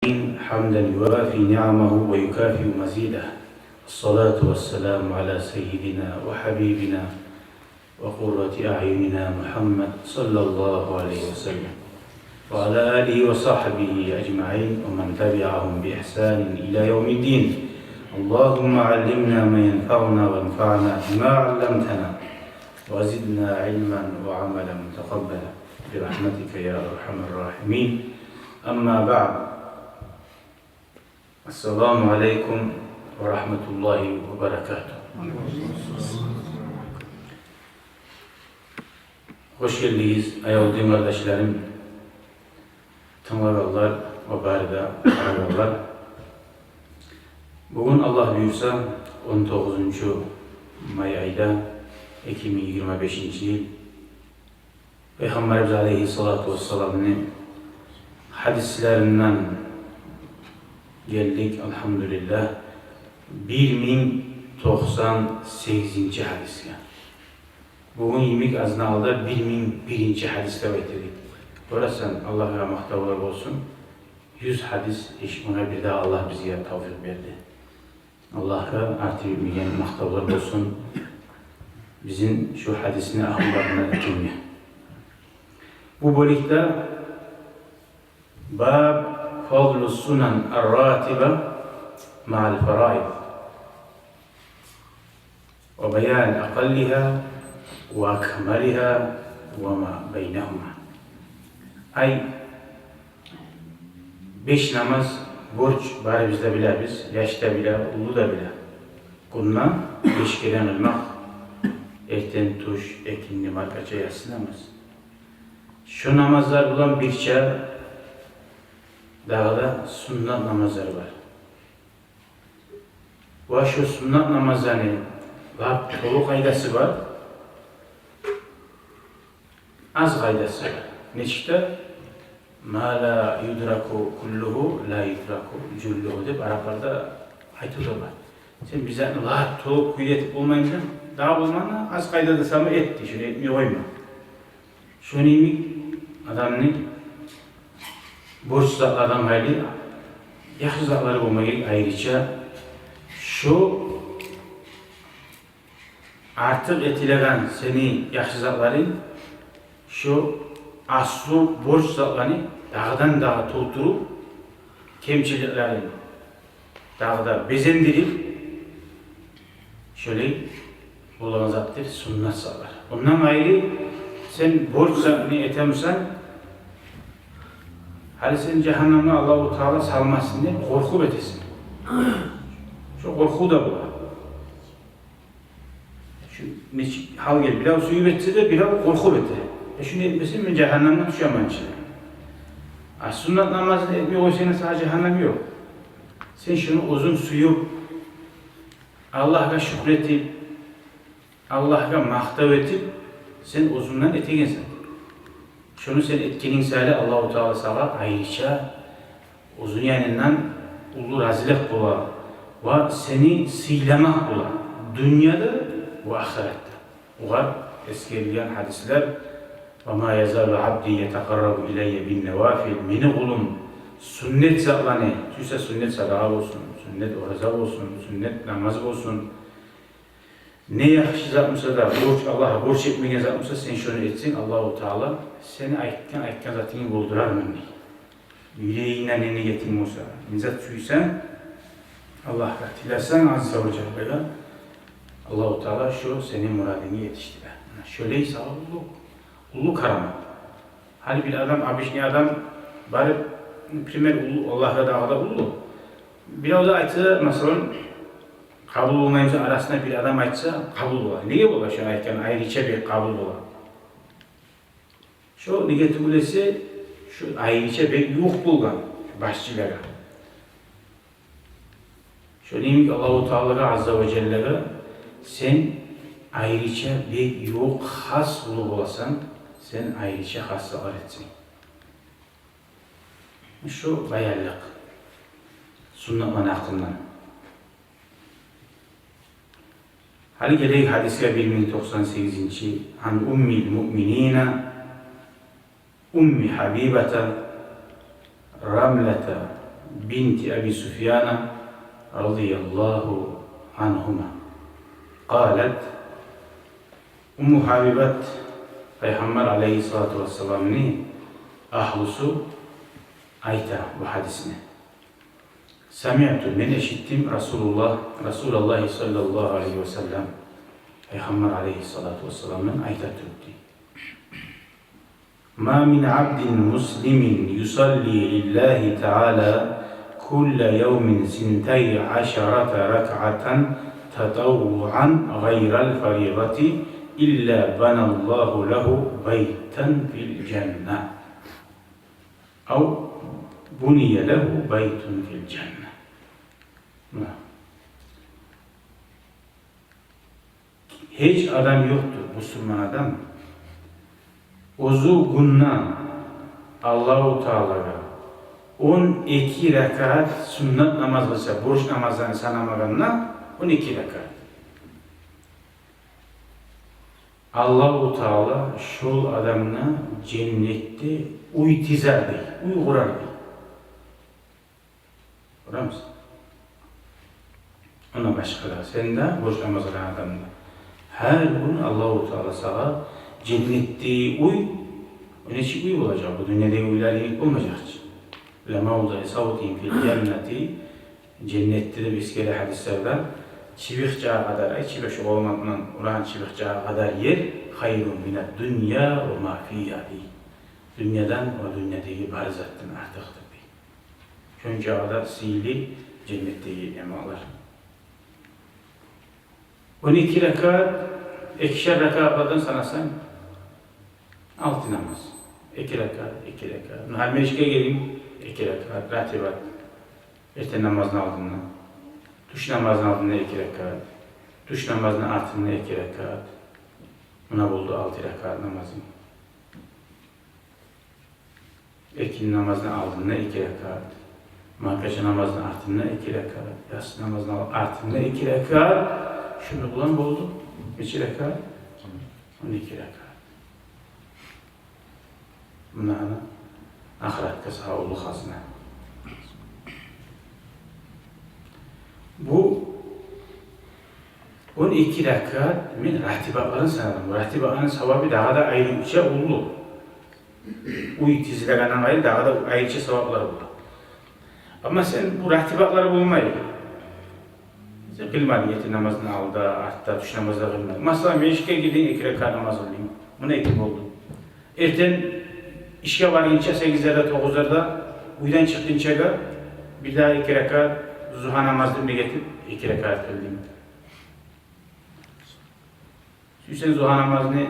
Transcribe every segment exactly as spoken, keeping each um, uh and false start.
العالمين، حمدا يوافي نعمه ويكافئ مزيده. الصلاة والسلام على سيدنا وحبيبنا وقرة أعيننا محمد صلى الله عليه وسلم، وعلى آله وصحبه أجمعين ومن تبعهم بإحسان إلى يوم الدين. اللهم علمنا ما ينفعنا وانفعنا بما علمتنا وزدنا علما وعملا متقبلا برحمتك يا أرحم الراحمين. أما بعد، السلام عليكم ورحمة الله وبركاته. Хош гелдигиз, аявлу дин къардашларым, тынглагъанлар ва бары да къарагъанлар. Бугюн, Аллагь буюрса, он тогъузунчу май айда, эки минг йигирма бешинчи йыл, Пайхаммарыбыз алейгьиссалату вассаламны гьадислеринден гелдик, альгьамдулиллагь, бир минг токъсан сегизинчи гьадисге. Бугюн йимик аздан алда бир минг биринчи гьадис деп айта эдик. Гёресен, Аллагьгъа макътавлар болсун, юз гьадис эшитмеге бирдагъы Аллагь бизге тавфикъ берди. Аллагьгъа артып битмеген макътавлар болсун бизин шу гьадисни агьлуларына, экенге. Бу бёлюкде باب فضل السنن الراتبة مع الفرائض وبيان أقلها وأكملها وما بينهما. Ай, беш намаз борч, барыбыз да билебиз, яш да биле, уллу да биле. Гюнде беш керен къылмакъ: эртен, тюш, экинди, маркача, яссы намаз. Шо намазлар булан бирче дагъы да суннат намазлар бар. Ва шо суннат намазланы лап толу къайдасы бар, аз къайдасы бар. Нечик де, ما لا يدرك كله لا يترك جله деп арапларда айтыв да бар. Сен бир затны лап толу кюйде этип болмайсан, дагъы болмагъанда аз къайдада сама эт дей, шону этмей къойма. Шону йимик адамны борч затлардан къайры яхшы затлары болма герек айрыча. Шо артыкъ этилеген сени яхшы затларынг шо аслу борч затланы дагъыдан-дагъы толтуруп, кемчиликлерин дагъы да безендирип, шолай болагъан затдыр суннат затлар. Ондан къайры сен борч затны этемисен, гьали сен жагьаннемге Аллагьу Таала салмасын деп къоркъуп этесен. Шо къоркъув да бола. Шу нечик гьал гел, бирев сююп этсе де, бирев къоркъуп эте. Э, шуну этмесем, мен жагьаннемге тюшемен чи. А суннат намазны этмей къойсанг, сагъа жагьаннем ёкъ. Сен шуну оьзюнг сююп, Аллагьгъа шюкюр этип, Аллагьгъа макътав этип, сен оьзюнгден этегенсен. Шону сен этгенинг саялы Аллагьу Таала сагъа айрыча оьзюню янындан уллу разилик бола ва сени сыйламакъ бола дюньяда ва ахыратда. Огъар эсгерилген гьадислер: وما يزال عبدي يتقرب إلي بالنوافل, мени къулум суннат затланы, сюйсе суннат садагъа болсун, суннат ораза болсун, суннат намаз болсун, не яхшы зат буса да, борч, Аллагьгъа борч этмеген зат буса, сен шону этсенг, Аллагьу Таала сени айтгъан, айтгъан затынгны болдурарман дей. Юрегингде не ниетинг буса, не зат сюйсенг, Аллагьгъа тилесенг, азза ва жаллагъа, Аллагьу Таала шо сени мурадынгны етишдире. Муна шолай саваплыкъ, уллу карамат. Гьали бир адам, обычный адам барып, например, уллу, Аллагьгъа дагъы да уллу. Бирев де айтса, масала, къабул болмай буса, арасында бир адам айтса, къабул бола. Неге бола шону айтгъаны айрыча бек къабул бола? Шо неге тюгюл эсе, шо айрыча бек ювукъ болгъан башчылагъа. Шону йимик Аллагьу Таалагъа, азза ва жаллагъа, сен айрыча бек ювукъ хас къулу боласан, сен айрыча хас затлар этсенг. Шо баянлыкъ суннатланы гьакъындан. Гьали гелейик гьадисге, бир минг токъсан сегизинчи. عن أم المؤمنين أم حبيبة رملة بنت أبي سفيان رضي الله عنهما قالت. Умму Гьабибат Пайхаммар алайгьиссалату вассаламны агьлюсю айта бу гьадисни: سمعت, мен эшитдим, رسول الله, رسول الله صلى الله عليه وسلم, Пайхаммар алайгьиссалату вассаламны айта туруп дей: ما من عبد مسلم يصلي لله تعالى كل يوم ثنتي عشرة ركعة تطوعا غير الفريضة إلا بنى الله له بيتا في الجنة. أو بني له بيت في الجنة. Муна. Гьеч адам ёкъдур, бусурман адам, оьзю гюнде Аллагьу Таалагъа он эки ракаат суннат намаз къылса, борч намазланы санамагъанда, он эки ракаат. Аллагьу Таала шол адамгъа женнетде уьй тизер дей, уьй къурар дей. Гёремисиз? Ондан башгъа да, сен де борч намаз къылгъан адам да, гьар гюн Аллагьу Таала сагъа женнетде уьй, о нечик уьй болажакъ? Бу дюньядагъы уьйлер йимик болмажакъ чы. لموضع سوط في الجنة, женнетде деп эсгериле гьадислерде, чыбыкъчагъа къадар, ай, чыбыкъ, шо къолундан урагъан чыбыкъчагъа къадар ер, خير من الدنيا وما فيها дей. Дюньядан ва дюньядагъы бары затдан артыкъдыр дей. Шонча къадар сыйлы женнетдеги ямалар. Он эки ракаат, экишер ракаатладан санасанг, алты намаз. Эки ракаат, эки ракаат. Муна, гьали межитге гелдинг, эки ракаат, ратибат. Эртен намазны алдында. Тюш намазны алдында эки ракаат. Тюш намазны артында эки ракаат. Муна болду алты ракаат намазынг. Экинди намазны алдында эки ракаат, маркача намазны артында эки ракаат, яссы намазны ал-, артында эки ракаат. Шуну булан болду нече ракаат? Он эки ракаат. Муна ана ахыратгъа сагъа уллу хазна. Бу он эки ракаат мен ратибатларын санадым. Ратибатланы савабы дагъы да айрыча уллу. Уьй тизилегенден къайры дагъы да айрыча саваплар бола. Амма сен бу ратибатлар болмай, сен къылмадынг эртен намазны алда, артда, тюш намазда къылмадынг. Масала, межитге гирдинг, эки ракаат намаз къылдынг. Муна эки болду. Эртен ишге баргъынча сегизлерде, тогъузларда, уьйден чыкъгъынчагъа бир дагъы эки ракаат зугьа намазны бирге этип, эки ракаат къылдынг. Сюйсенг, зугьа намазны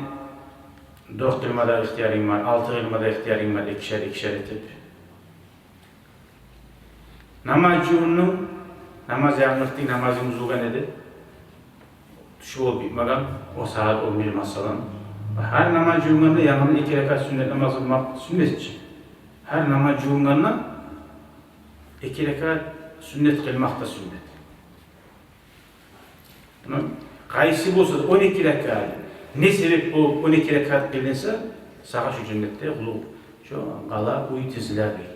дёрт къылма да ихтиярынг бар, алты къылма да ихтиярынг бар, экишер, экишер этип. Намаз жувундунг, намаз янгыртдынг, намазынг бузулгъан эди. Тюш болуп битмеген, о сагьат он бир, масала. Гьар намаз жувунгъанда янгыдан эки ракаат сюннет намаз къылмакъ сюннет чи. Гьар намаз жувунгъанда эки ракаат сюннет къылмакъ да сюннет. Муна, къайсы болса да он эки ракаат, не себеп болуп он эки ракаат къылынса, сагъа шо женнетде къуллукъ, шо къала уьй тизилер дей.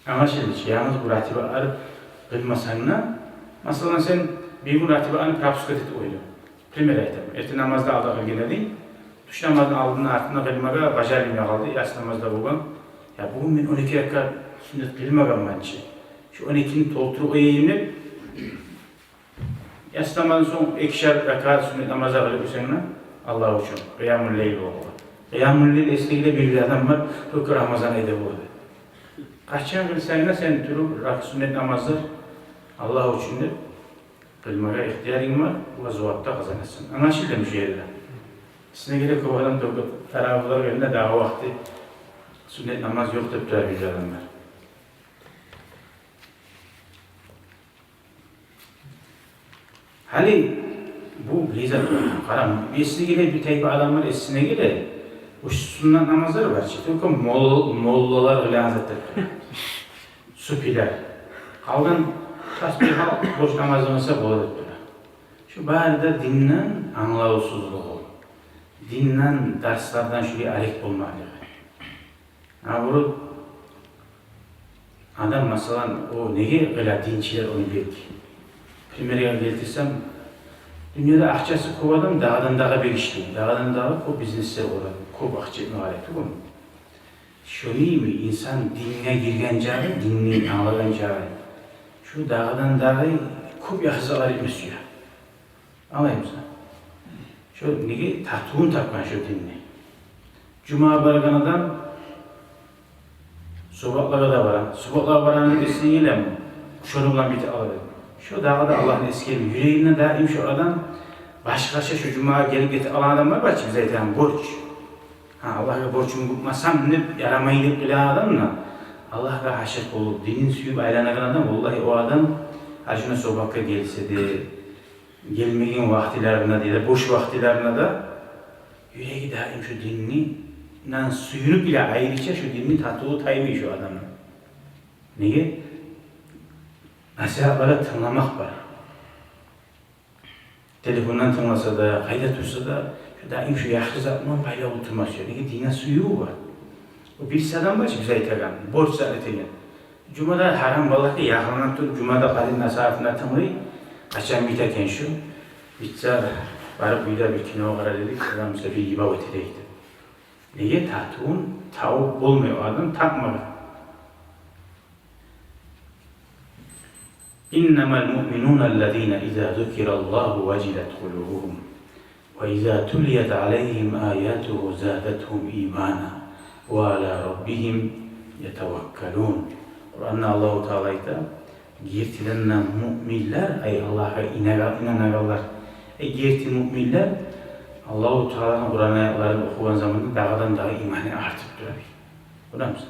Англашылды чы, янгыз бу ратибалар къылмасанг да, масала, сен бир гюн ратибаланы пропускать этип къойдунг. Пример айтаман. Эртен намазны алда къылгъан эдинг, тюш намазны алдында, артында къылмагъа бажарылмай къалды, яссы намазда болгъан. Я, бугюн мен он эки ракаат сюннет къылмагъанман чы. Шо он экини толтуруп къояйым деп, яссы намаздан сонг экишер ракаат сюннет намаз да къылып къойсанг да, Аллагь учун, къиямул лейл болгъан. Къиямул лейл эсгериле бир адам бар, только Рамазан айда бола. Къачан къылсанг да сен туруп рак-, сюннет намазлар Аллагь учун деп, къылмагъа ихтиярынг бар, ва зувап да къазанасан. Англашылдымы шо ерде? Сизге геле кёп адам только таравигьлер гелгенде дагъы вакъти, сюннет намаз ёкъ деп тура бир адамлар. Гьали бу лезет, къара, эсине геле бир тайпа адамлар, эсине геле, ушу суннат намазлар бар чы, только мол-, моллалар къылагъан зат деп къара. Суфилер. Къалгъан тасбигь, борч намазын къылса бола деп тура. Шу бары да динден англавсузлугъу. Динден, дарслардан шулай арек болмакълыгъы. Наоборот, Адам, масала, о неге къыла динчилер ону бек? Примерге гелтирсем, дюньяда акъчасы кёп адам дагъыдан-дагъы бек ишлей, дагъыдан-дагъы кёп бизнеслер къура, кёп акъча этме къарай тюгюлмю? Шону йимик инсан динге гирген чакъы, динни англагъан чакъы, шо дагъыдан-дагъы кёп яхшы затлар этме сюе. Англаймысыз? Шо неге? Татывун тапгъан шо динни. Жумагъа барагъан адам субатлагъа да бара. Субатлагъа барагъан эсине гелеми, шону булан битип къала деп. Шо дагъы да Аллагьны эсгермей. Юрегинде даим шо адам башгъача, шо жумагъа гелип гетип къалагъан адам бар чы, биз айтагъан борч. Гьа, Аллагьгъа борчумну кютмесем деп, ярамай деп къылагъан адам да, Аллагьгъа ашыкъ болуп, динин сююп айланагъан адам, валлагьи, о адам гьар жуна субатгъа гелсе де, гелмеген вакътилерине де, бош вакътилерине де юреги даим шо динни, нан сююнюп биле, айрыча шо динни татыву таймай шо адамны. Неге? Насигьатлагъа тынгламакъ бар. Телефондан тынгласа да, къайда турса да, шо даим шо яхшы зат булан байлавлу турма сюе. Неге? Динге сюювю бар. О бириси адам бар чы, биз айтагъан, борч зат этеген. Жумада гьарам балагьгъа якъынланып туруп, жумада къалын насигьатына тынглай, къачан бите экен шо, битсе, барып уьйде бир кино къарар эдик, адам буса бир ибадат эте эди. Неге? Татывун табып болмай о адам, тапмагъан. إنما المؤمنون الذين إذا ذكر الله وجلت قلوبهم وإذا تليت عليهم آياته زادتهم إيمانا وعلى ربهم يتوكلون. Къуранда Аллагьу Таала айта: гертиден де муъминлер, ай, Аллагьгъа инагъа-, инанагъанлар, ай, герти муъминлер, Аллагьу Тааланы Къуран аятларын охугъан заманда дагъыдан-дагъы иманы артып тура дей. Гёремисиз?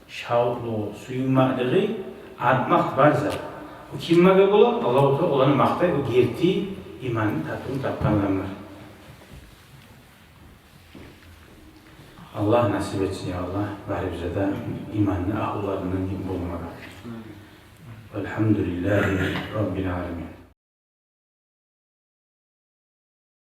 Шавкълугъу, сююнмеклиги артмакъ бар зат. О кимлеге бола? Аллагьу Таала оланы макътай, о герти иманны татывун тапгъан адамлар. Аллагь насип этсин, я Аллагь, барыбызгъа да иманны агьлуларындан болмагъа. Валгьамдулиллагьи раббил аламин.